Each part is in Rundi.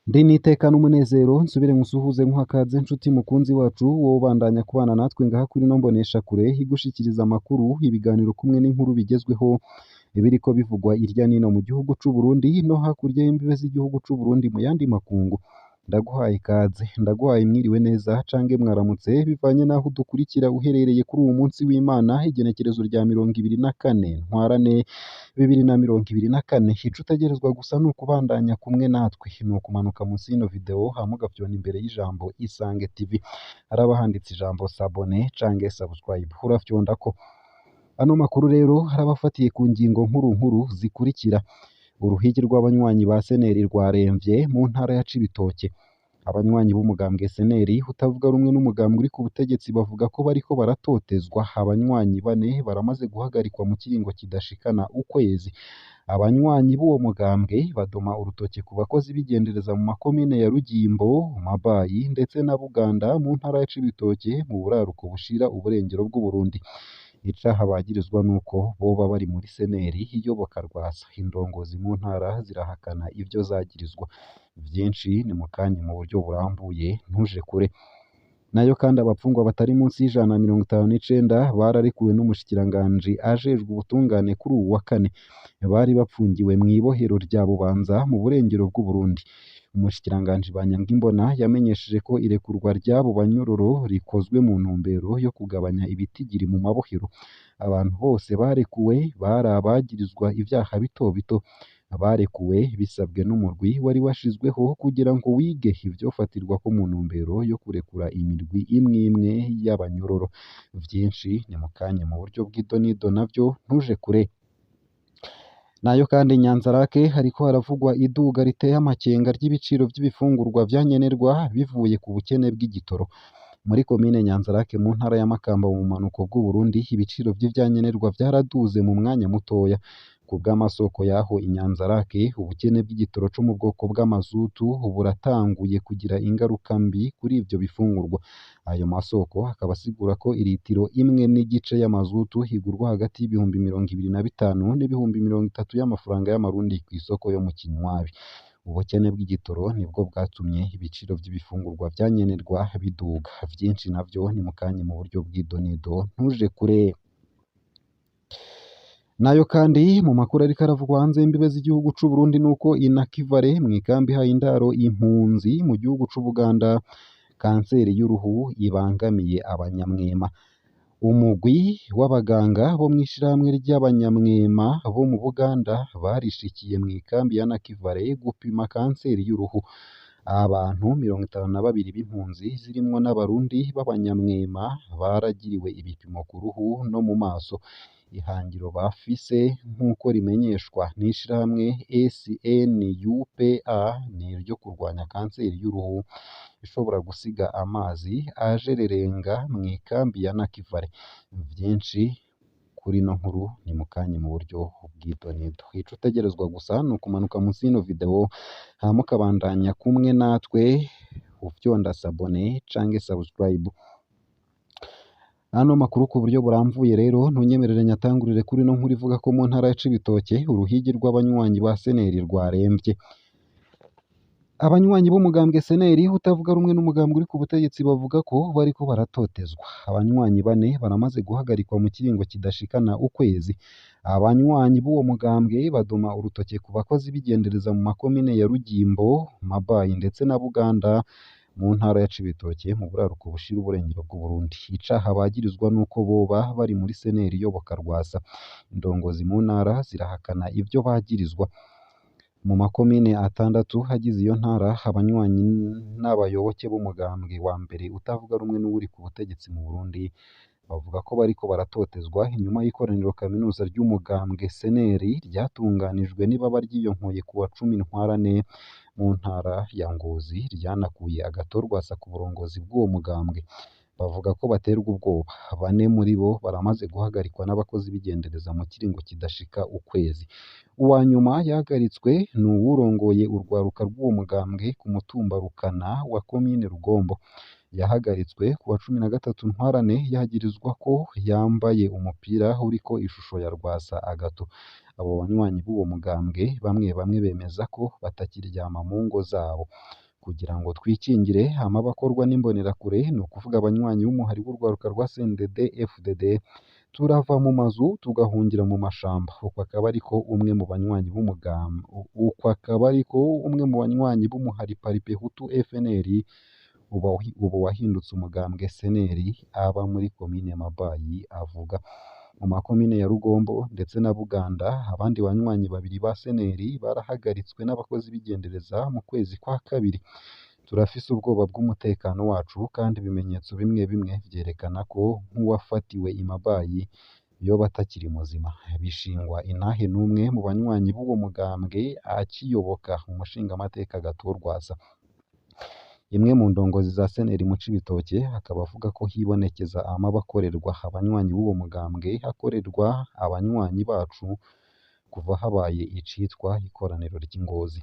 Ndi n'iteka n'umunezero nsubire nkusuhuze nkuha kaze nshuti mukunzi wacu wowe ubandanya kubana natwe ngaha kuri ino mboneshakure igushikiriza amakuru, ibiganiro kumwe n'inkuru bigezweho ibiriko bivugwa irya nino mu gihugu c'u Burundi no hakurya y'imbibe z'igihugu c'u Burundi mu yandi makungu. Ndaguhaye ikaze, ndaguhaye mwiriwe neza cange mwaramutse bivanye n'aho udukurikira uherereye kuri uwu munsi w'Imana igenekerezo rya 24 ntwarante 2024. Ico utegerezwa gusa ni ukubandanya kumwe natwe, ni ukumanuka munsi y'ino video hama ugafyona imbere y'ijambo Isange TV, haraba handitse ijambo s'abonner cange subscribe, urafyondako. Ano makuru rero arabafatiye ku ngingo nkuru nkuru zikurikira: uruhigi rw'abanywanyi ba Seneri rwaremvye mu ntara ya Cibitoke. Abanywanyi b'umugambwe Seneri utavuga rumwe n'umugambwe uri ku butegetsi bavuga ko bariko baratotezwa. Abanywanyi bane baramaze guhagarikwa mu kiringo kidashikana ukwezi. Abanywanyi b'uwo mugambwe badoma urutoke ku bakozi b'igendereza mu makomine ya Rugimbo, Mabayi ndetse na Buganda mu ntara ya Cibitoke mu buraruko bushira uburengero bw'Uburundi. Icaha bagirizwa nuko boba bari muri Seneri iyoboka Rwasa. Indongozi mu ntara zirahakana ivyo zagirizwa. Vyinshi ni mu kanya mu buryo burambuye, ntuje kure. Nayo kandi abapfungwa batari munsi y'159 bararekuwe n'umushikiranganji ajejwe ubutungane kuri uwu wa kane. Bari bapfungiwe mw'ibohero rya Bubanza mu burengero bw'Uburundi. Umushikiranganji Banyankimbona yamenyesheje ko irekurwa ry'abo banyororo rikozwe mu ntumbero yo kugabanya ibitigiri mu mabohero. Abantu bose barekuwe bari abagirizwa ivyaha bito bito. Barekuwe bisabwe n'umurwi wari washizweho kugira ngo wige ivyofatirwako mu ntumbero yo kurekura imirwi imwe imwe y'abanyororo. Vyinshi ni mu kanya mu buryo bw'idonido navyo ntuje kure. Nayo kandi Nyanzarake hariko haravugwa iduga riteye amakenga ry'ibiciro vy'ibifungurwa vyankenerwa bivuye ku bukene bw'igitoro. Muri komine Nyanzarake mu ntara ya Makamba mu bumanuko bw'Uburundi, ibiciro vy'ivyankenerwa vyaraduze mu mwanya mutoya. Ku bw'amasoko y'aho i Nyanzarake, ubukene bw'igitoro co mu bwoko bw'amazutu buratanguye kugira ingaruka mbi kuri ivyo bifungurwa. Ayo masoko akaba asigura ko iritiro imwe n'igice y'amazutu igurwa hagati y'25,000 n'ibihumbi 30 y'amafaranga y'amarundi kw'isoko yo mu Kinywabi. Ubukene bw'igitoro nibwo bwatumye ibiciro vy'ibifungurwa vyankenerwa biduga. Vyinshi navyo ni mu kanya mu buryo bw'idonido, ntuje kure. Nayo kandi mu makuru ariko aravugwa hanze y'imbibe z'igihugu c'u Burundi nuko i Nakivale mw'ikambi ihaye indaro impunzi mu gihugu c'Ubuganda, kanseri y'uruhu ibangamiye abanyamwema. Umugwi w'abaganga bo mw'ishirahamwe ry'abanyamwema bo mu Buganda barishikiye mw'ikambi ya Nakivale gupima kanseri y'uruhu. Abantu 52 b'impunzi zirimwo n'abarundi b'abanyamwema baragiriwe ibipimo ku ruhu no mu maso. Ihangiro bafise nk'uko rimenyeshwa n'ishirahamwe SNUPA ni iryo kurwanya kanseri y'uruhu ishobora gusiga amazi ajererenga mw'ikambi ya Nakivale. Vyinshi kuri ino nkuru ni mu kanya mu buryo bw'idonido. Ico utegerezwa gusa ni ukumanuka munsi y'ino video hama ukabandanya kumwe natwe ufyonda s'abonner cange subscribe. Ano makuru ku buryo burambuye rero ntunyemerere nyatangurire kuri ino nkuru ivuga ko mu ntara ya Cibitoke uruhigi rw'abanywanyi ba Seneri rwaremvye. Abanywanyi b'umugambwe Seneri utavuga rumwe n'umugambwe uri ku butegetsi bavuga ko bariko baratotezwa. Abanywanyi bane baramaze guhagarikwa mu kiringo kidashikana ukwezi. Abanywanyi b'uwo mugambwe badoma urutoke ku bakozi b'igendereza mu makomine ya Rugimbo, Mabayi ndetse na Buganda mu ntara ya Cibitoke mu buraruko bushira uburengero bw'Uburundi. Icaha bagirizwa nuko boba bari muri Seneri iyoboka Rwasa. Indongozi mu ntara zirahakana ivyo bagirizwa. Mu makomine atandatu agize iyo ntara, abanywanyi n'abayoboke b'umugambwe wa mbere utavuga rumwe n'uwuri ku butegetsi mu Burundi bavuga ko bariko baratotezwa inyuma y'ikoraniro kaminuza ry'umugambwe Seneri ryatunganijwe n'ibaba ryiyonkoye ku wa 10 Ntwarante mu ntara ya Ngozi ryanakuye agatorwasa ku burongozi bw'uwo mugambwe. Bavuga ko baterwa ubwoba. Bane muri bo baramaze guhagarikwa n'abakozi b'igendereza mu kiringo kidashika ukwezi. Uwa nyuma yahagaritswe ni uwurongoye urwaruka rw'uwo mugambwe ku mutumba Rukana wa komine Rugombo. Yahagaritswe kuwa 13 Ntwarante yagirizwa ko yambaye umupira uriko ishusho ya Rwasa Agathon. Abo banywanyi b'uwo mugambwe bamwe bamwe bemeza ko batakiryama mu ngo zabo. Kugira ngo twikingire amabi akorwa n'imbonerakure, ni ukuvuga abanywanyi b'umuhari w'urwaruka rwa CNDD-FDD, turava mu mazu tugahungira mu mashamba. Uko akaba ariko umwe mu banywanyi b'umugambwe, uko akaba ariko umwe mu banywanyi b'umuhari Paripehutu FNL ubu wahindutse umugambwe SNL aba muri komine Mabayi avuga. Mu makomine ya Rugombo ndetse na Buganda, abandi banywanyi babiri ba SNL barahagaritswe n'abakozi b'igendereza mu kwezi kwa kabiri. Turafise ubwoba bw'umutekano wacu kandi ibimenyetso bimwe bimwe vyerekana ko nk'uwafatiwe i Mabayi yoba atakiri muzima. Bishingwa intahe n'umwe mu banywanyi b'uwo mugambwe akiyoboka umushingamateka Agathon Rwasa. Imwe mu ndongozi za SNL mu Cibitoke akaba avuga ko hibonekeza amabi akorerwa abanywanyi b'uwo mugambwe akorerwa abanywanyi bacu kuva habaye icitwa ikoraniro ry'i Ngozi.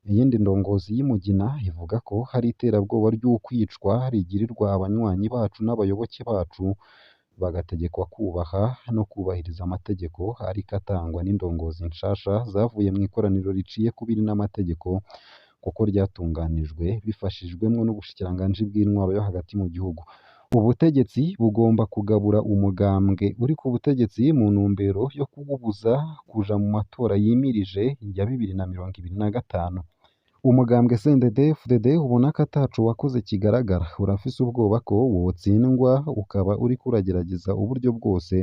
Iyindi ndongozi y'i Mugina ivuga ko hari iterabwoba ry'ukwicwa rigirirwa abanywanyi bacu n'abayoboke bacu, bagategekwa kubaha no kubahiriza amategeko ariko atangwa n'indongozi nshasha zavuye mu ikoraniro riciye kubiri n'amategeko kuko ryatunganijwe bifashijwemwo n'ubushikiranganji bw'intwaro yo hagati mu gihugu. Ubutegetsi bugomba kugabura umugambwe uri ku butegetsi mu ntumbero yo kuwubuza kuja mu matora yimirije ya 2025. Umugambwe CNDD-FDD ubona ko ataco wakoze kigaragara, urafise ubwoba ko wotsindwa ukaba uriko uragerageza uburyo bwose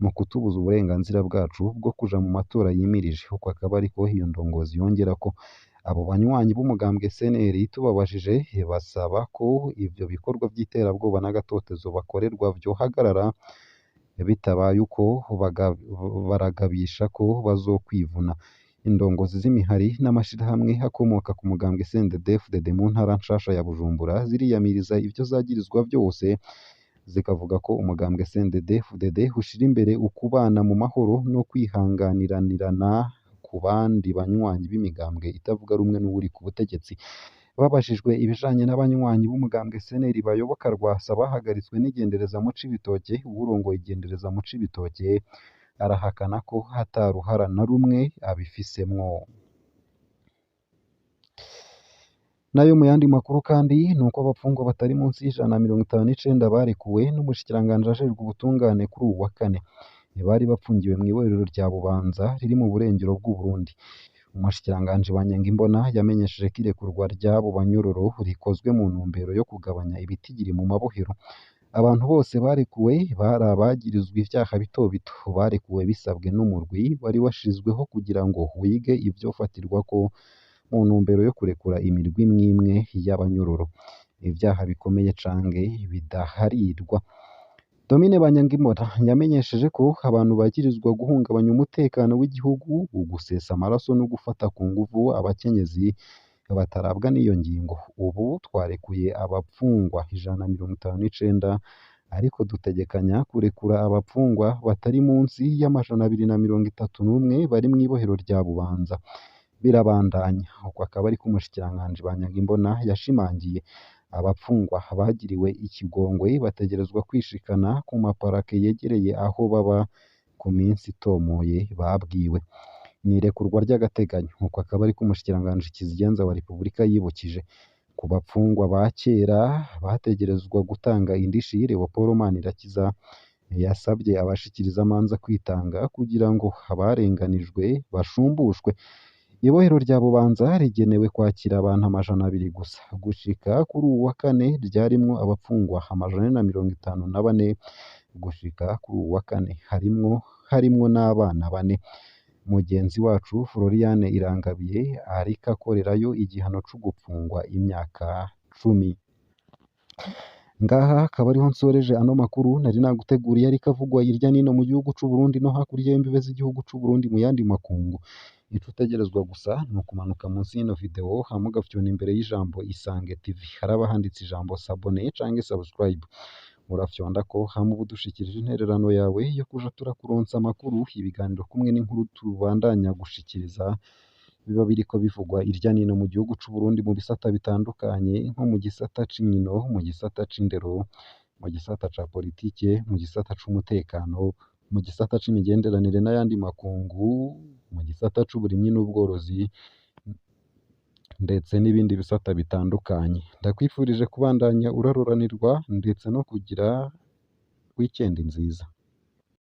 mu kutubuza uburenganzira bwacu bwo kuja mu matora yimirije. Uko akaba ariko iyo ndongozi yongerako. Abo banywanyi b'umugambwe SNL tubabajije basaba ko ivyo bikorwa vy'iterabwoba n'agatotezo bakorerwa vyohagarara, bitabaye uko baragabisha ko bazokwivuna. Indongozi z'imihari n'amashirahamwe akomoka ku mugambwe CNDD-FDD mu ntara nshasha ya Bujumbura ziriyamiriza ivyo zagirizwa vyose, zikavuga ko umugambwe CNDD-FDD ushira imbere ukubana mu mahoro no kwihanganiranirana ku bandi banywanyi b'imigambwe itavuga rumwe n'uwuri ku butegetsi. Babajijwe ibijanye n'abanywanyi b'umugambwe SNL bayoboka Rwasa bahagaritswe n'igendereza mu Cibitoke, uwurongoye igendereza mu Cibitoke arahakana ko ata ruhara na rumwe abifisemwo. Nayo mu yandi makuru kandi nuko abapfungwa batari munsi y'159 barekuwe n'umushikiranganji ajejwe ubutungane kuri uwu wa kane. Bari bapfungiwe mw'ibohero rya Bubanza riri mu burengero bw'Uburundi. Umushikiranganji Banyankimbona yamenyesheje ko irekurwa ry'abo banyororo rikozwe mu ntumbero yo kugabanya ibitigiri mu mabohero. Abantu bose barekuwe bari abagirizwa ivyaha bito bito. Barekuwe bisabwe n'umurwi wari washizweho kugira ngo wige ivyofatirwako mu ntumbero yo kurekura imirwi imwe imwe y'abanyororo. Ivyaha bikomeye canke bidaharirwa. Domine Banyankimbona yamenyesheje ko abantu bagirizwa guhungabanya umutekano w'igihugu, ugusesa amaraso no gufata ku nguvu abakenyezi batarabwa n'iyo ngingo. Ubu twarekuye abapfungwa 159, ariko dutegekanya kurekura abapfungwa batari munsi y'231 bari mw'ibohero rya Bubanza. Birabandanya. Uko akaba ariko umushikiranganji Banyankimbona yashimangiye. Abapfungwa bagiriwe ikigongwe bategerezwa kwishikana ku maparake yegereye aho baba ku minsi itomoye babwiwe. Ni irekurwa ry'agateganyo. Uko akaba ariko umushikiranganji Kizigenza wa Repubulika yibukije. Ku bapfungwa ba kera bategerezwa gutanga indishi, Leopold Manirakiza yasabye abashikirizamanza kwitanga kugira ngo abarenganijwe bashumbushwe. Ibohero rya Bubanza rigenewe kwakira abantu 200 gusa. Gushika kuri uwu wa kane ryarimwo abapfungwa 454. Gushika kuri uwu wa kane harimwo n'abana bane. Mugenzi wacu Floriane Irangabiye ariko akorerayo igihano co gupfungwa imyaka 10. Ngaha akaba ariho nsoreje ano makuru nari naguteguriye ariko avugwa hirya n'ino mu gihugu c'u Burundi no hakurya y'imbibe z'igihugu c'u Burundi mu yandi makungu. Ico utegerezwa gusa ni ukumanuka munsi y'ino video hama ugafyona imbere y'ijambo Isange TV. Haraba handitse ijambo s'abonner canke subscribe. Urafyondako hama uba udushikirije intererano yawe yo kuja turakuronsa amakuru, ibiganiro kumwe n'inkuru tubandanya gushikiriza. biba biriko bivugwa irya nino mu gihugu c'u Burundi mu bisata bitandukanye, nko mu gisata c'inkino, mu gisata c'indero, mu gisata ca politike, mu gisata c'umutekano, mu gisata c'imigenderanire n'ayandi makungu, mu gisata c'uburimyi n'ubworozi, ndetse n'ibindi bisata bitandukanye. Ndakwifurije kubandanya uraroranirwa ndetse no kugira weekend nziza.